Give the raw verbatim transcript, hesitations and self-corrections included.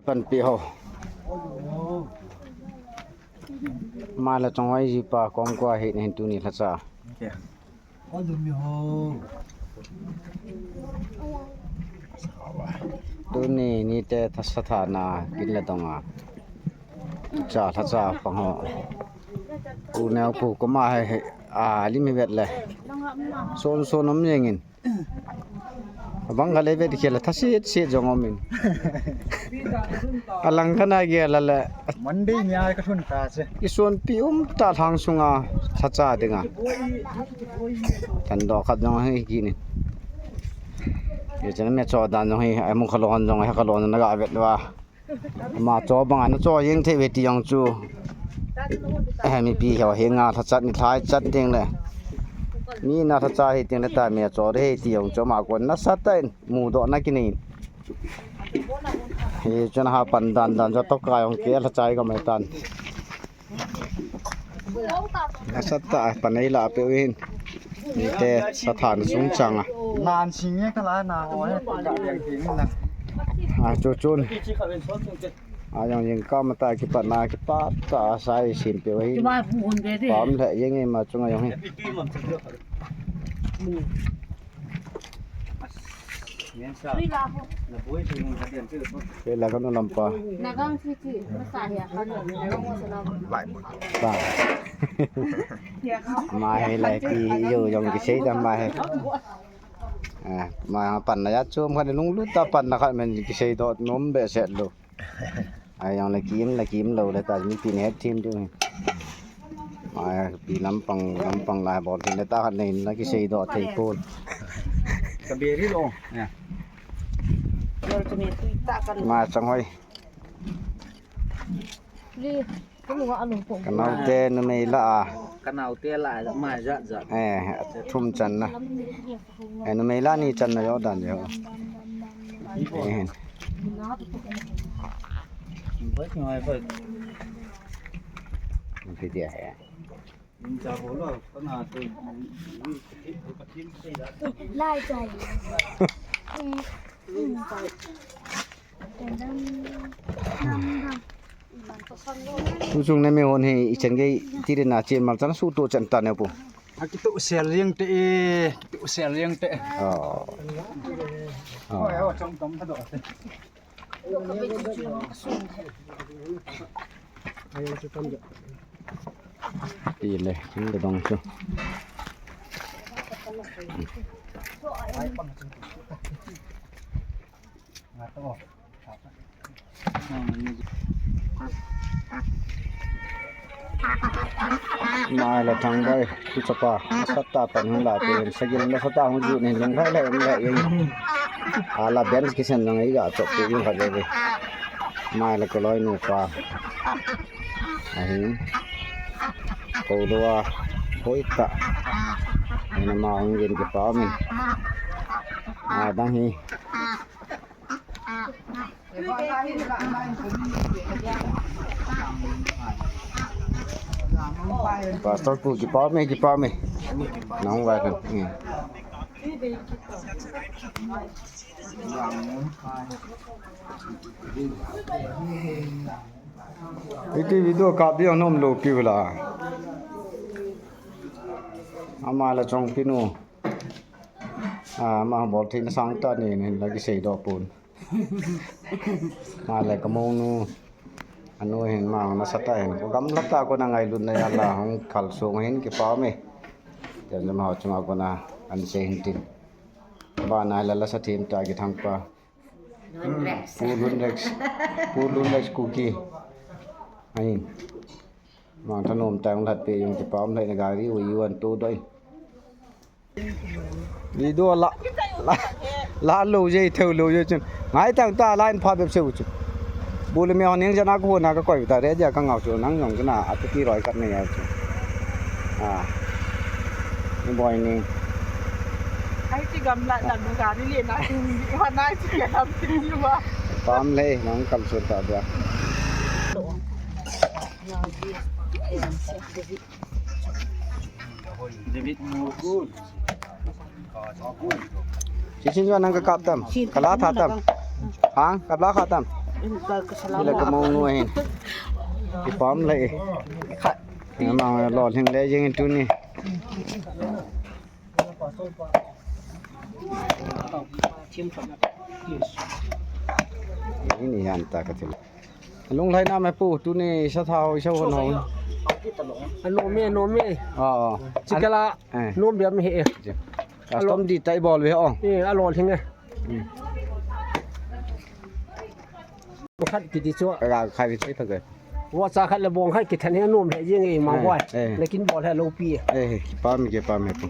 Panpi ho. Mala chong hoi ji pa kom ko hi nin tuni lhacha. Tuni nite thasa thana kin le donga. Cha lhacha pang ho. Ku neo ku koma he he. A lim hi vet le. Son son om jengin. Abang ka le vet khel thasit sit jong om in. Alang kana ge la le. Monday nia ka thun ta che. I son pi um ta lhang sunga lhacha dinga. Tan do khat jong hi kini. Ye chen me cho dan jong hi ai mu khalon jong ha khalon na ga vet wa. Ama cho banga na cho jeng thei ve ti jong chu. Eh, mipi ho henga lhachat ni lhai chat ding le. Mi na lhacha hi ding le ta mi cho de hi ti jong chu ama kon nasatah in mudoh na kinei. Hi chun ha pan dan dan jo to ka jong ke lhacha hi ka mai tan. Nasatah a panei la pe hin. Nite sa than sung changa. Nan sing ye ka la na ho he ka ding ding na. A chu chun. A jong jing ka mata kipat na kipat ta sai sim pe hin. Kipa pu hun be de. Pam le jeng ei ma chunga jong hi. Sui la ho. Ke la kanu lampa. Na gang chi chi, masa ya kanu. Na gang masa la. Ba. Ma he lai pi yo jong kisei da ma he. Ah, ma pan na ya chom khan lunglut ta pan na khan men kisei dot nom behseh lou. Ai jong la kim la kim lou le ta mipi ne thim tu. Ai pi lampang lampang lai bol thim le ta khan nei na kisei dot thei pon. Ka beri lo. Ya. Ma chang hoi. Li, ka mu a lung pong. Ka naote numei la a. Ka naote la a, ma ja ja. Eh, thum chan na. Eh, numei la ni chan na jo dan jo. Eh. Bai ki ngai bai. Ti dia he. Lai chai. Tu chung ne me hon hi i chen gei ti le na chen mal chan su tu chen ta ne pu. A kitu sel jeng te e, kitu sel jeng te. Oh. Oh. Oi, oh, chong tom ta do. Ti le, kin le dong chu. Mai la thang bai, tu chapa, sat ta pan hung la te, sagil na sat ta hung ju ni lung khai la, la, ye. Ala ben kisen nang ai ga chop te yung kha de. Mai la ko loi nu pa. Ahi. Ko lo a, hoi ta. Ai na ma hung gen ke pa min. A dang hi. Pastor pu kipa me, kipa me. Nang vai kan. Hmm. Iti video kap ding nom lou pi vela. Ama la chong pinu. A, ama bol thei na sang ta ni, ni la kisei doh pon. Ama le ka monu. Anu hin ma na sa ta hin. Ko gamla ta ko na ngailut na ya la hung khal sung hin kipa me. Tia jama ho chunga ko na an sei hin tin. Ba na la la sa thim ta ki thang pa. Pu Lun Rex. Pu Lun Rex Kuki. Ahin. Mang thanom tang lhat pe jong kipa um lhai na gari u yuan tu doi. Video la, la, la lo je, theu lo je chun. Ngai tang ta line pha bep seu chu. Bul me hon ning jana ko na ka koi ta re ja ka ngau chu nang jong jana a tu ti roi kat nei a chu. A. Ni boi ni. Ai ti gamla na du gari le na tu ni ha na ti ya dam ti ni wa. Pam le nang kal sur ta ba. David Mugun. Sisin juan nang ka kap tam. Kala tha tam. Ha? Kap la kha tam. Ila ka mong nu ahin. Kipam le. Kha. Ama lo hing le jing tuni. Ini yan ta ka tin. Lunglhai na me pu, tuni sa thao, sa hon ho. Anom e, nom e. Ah, ah. Chikala. Eh. Nom bia mi he e. Custom di tai bol ve o. Eh, alo hing e. Hmm. Khat kiti chu. Ka khai vi sai pha ke. Wa cha khat le bong khat kithan he nom he jing e ma. Eh, wai. Eh. Lekin bol he lo pi. Eh, kipam, kipam he pu.